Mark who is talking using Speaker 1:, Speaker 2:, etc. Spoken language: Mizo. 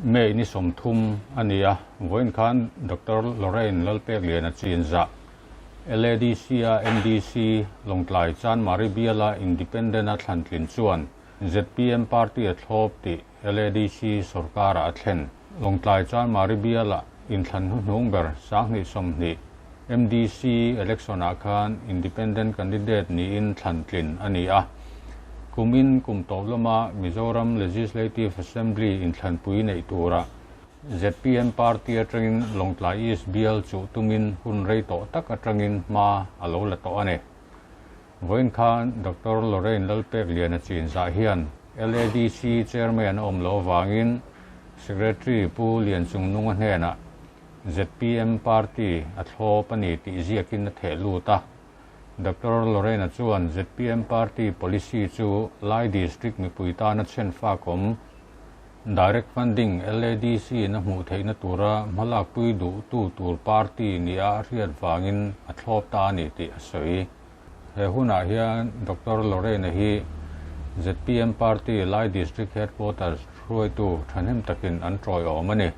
Speaker 1: May ni 30 a ni a, vawiin khan Doctor Lorraine Lalpekliana chinzah LADC-a MDC Lawngtlai Chanmari biala Independent-a thlantlin chuan zpm party a thlawp tih LADC sorkarah a thlen. Lawngtlai Chanmari biala inthlan hnuhnung ber 2020 MDC election-ah khan Independent candidate niin thlantlin a ni a. Kumin kum tawp lama Mizoram Legislative Assembly inthlanpui neih tura zpm party atangin Lawngtlai East bial chuh tumin hun rei tawh tak atangin hma a lo la tawh a ni. Vawiin khan Doctor Lorraine Lalpekliana chinzah hian LADC chairman a awm loh avangin Secretary Pu Lianchungnunga hnenah zpm party a thlawp a ni tih ziakin a theh lut a. Doctor Lorraine-a chuan zpm party policy chu Lai District mipui tana chhenfak awm Direct Funding LADC in a hmuh theihna tura hmalakpui duhtu tur party nia a hriat vangin a thlawp ta a ni tih a sawi. He hunah hian Doctor Lorraine-a hi zpm party Lai District Headquarters hruaitu thahnem takin an tawiawm a ni.